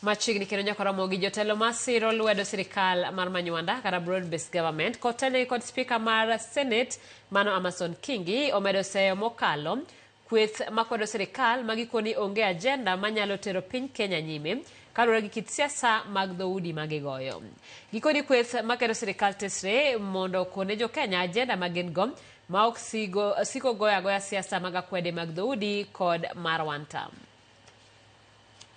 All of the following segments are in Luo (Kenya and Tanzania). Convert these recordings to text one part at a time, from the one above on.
Machiegni kendo nyaka Ramogi jotelo masiro lwedo sirikal mar Manywanda kata broad based government kotelnegi kod spika mar Senate mano Amason Kingi omedo seyo mokalo kweth makwedo sirikal ma gikoni onge agenda manyalo tero piny Kenya nyime kaluwore gi kit siasa mag dhoudi ma gigoyo. Gikoni kweth maketo sirikal tesre mondo okone jo Kenya agenda ma gin go ma ok siko goyo agoya siasa mag akwede mag dhoudi kod mar one term.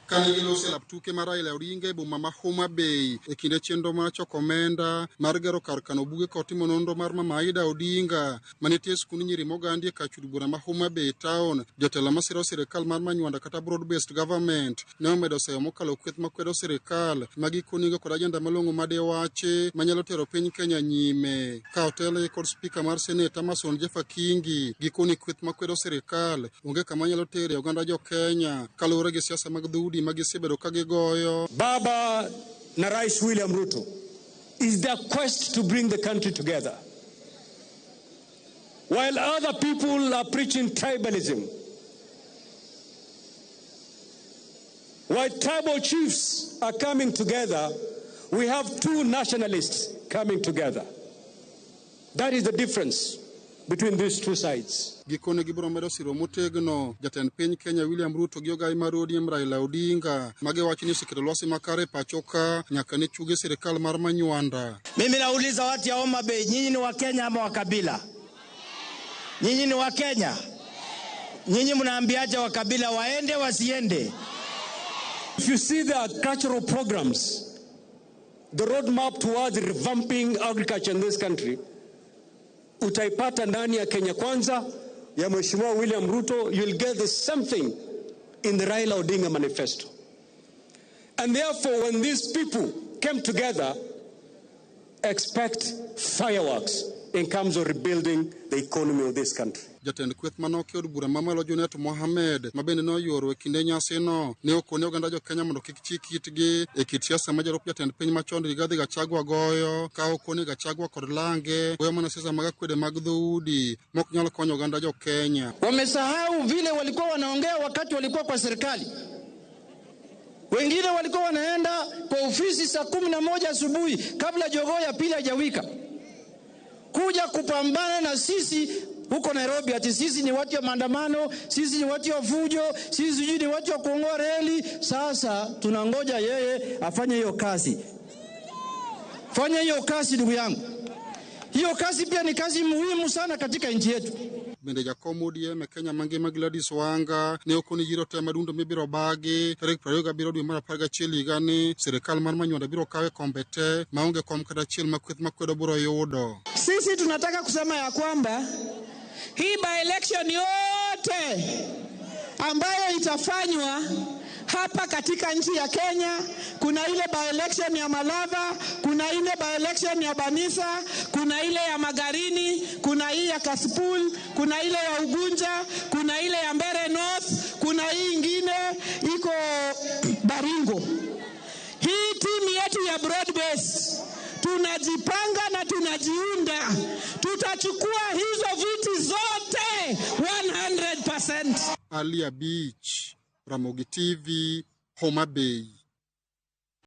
Kane giloso e lap tuke mar Raila Odinga e boma ma Homa Bay e kinde chenro mar choko omenda mar gero kar kano buge kod timo nonro mar Mama Aida Odinga manitie e skund nyiri mogandi e kar chud bura ma Homa Bay town, jotelo masiro sirikal mar Manywanda kata Broad Based Government ne omedo seyo mokalo kweth makwedo sirikal ma gikonigo kod ajenda malong'o madewachi manyalo tero piny Kenya nyime. Ka otelnegi kod spika mar Senate Amason Jeffa Kingi, gikoni kweth makwedo sirikal onge kama nyalo tere oganda jo Kenya kaluwore gi siasa mag dhoudi ma gisebedo ka gigoyo. Baba na Rais William Ruto is their quest to bring the country together. While other people are preaching tribalism, while tribal chiefs are coming together, we have two nationalists coming together. That is the difference between these two sides. Gikone gibiro medo siro motegno jatend piny Kenya William Ruto gi ogai mar ODM Raila Odinga magiwacho ni oseketo lwasi makare e pacho ka nyaka ne chuge sirikal mar Manywanda. Mimi nauliza watu ya Homa Bay, nyinyi ni wa Kenya ama wa kabila? Nyinyi ni wa Kenya? Nyinyi mnaambiaje wa kabila waende wasiende? If you see the agricultural programs, the roadmap towards revamping agriculture in this country, utaipata ndani ya Kenya Kwanza ya Mheshimiwa William Ruto. You'll get the same thing in the Raila Odinga manifesto. And therefore, when these people came together, expect fireworks in terms of rebuilding the economy of this country. Jatend kweth manoke od bura mamalo Junet Mohamed ma bende noyuoro e kinde nyasino ne okone oganda jo Kenya mondo kik chik itgi e kit siasa ma jalup jatend piny machon Rigathi Gachagua goyo ka okone Gachagua kod lange goyo mana siasa mag akwede mag dhoudi mok nyal konyo oganda jo Kenya. Wamesahau vile walikuwa wanaongea wakati walikuwa kwa serikali. Wengine walikuwa wanaenda kwa ofisi saa 11 asubuhi kabla jogoo ya pili hajawika, kuja kupambana na sisi huko Nairobi, ati sisi ni watu wa maandamano, sisi ni watu wa fujo, sisi sijui ni watu wa kuongoa reli. Sasa tunangoja yeye afanye hiyo kazi. Fanya hiyo kazi ndugu yangu. Hiyo kazi pia ni kazi muhimu sana katika nchi yetu. Bende jakom ODM e Kenya mangima Gladys Wanga ne okoni yiero te madundo mibiro bagi tarik 27 dwe mar 11 higani sirikal mar Manywanda biro kawe kombe te maonge kom kata achiel ma kweth makwedo biro yudo. Sisi tunataka kusema ya kwamba hii by election yote ambayo itafanywa hapa katika nchi ya Kenya, kuna ile by election ya Malava, kuna ile by election ya Banisa, kuna ile ya Magarini, kuna hii ya Kasipul, kuna ile ya Ugunja, kuna ile ya Mbeere North, kuna hii ingine iko Baringo. Hii timu yetu ya broad base tunajipanga na tunajiunda, tutachukua hizo viti zote 100%. Alia Beach, Ramogi TV, Homa Bay.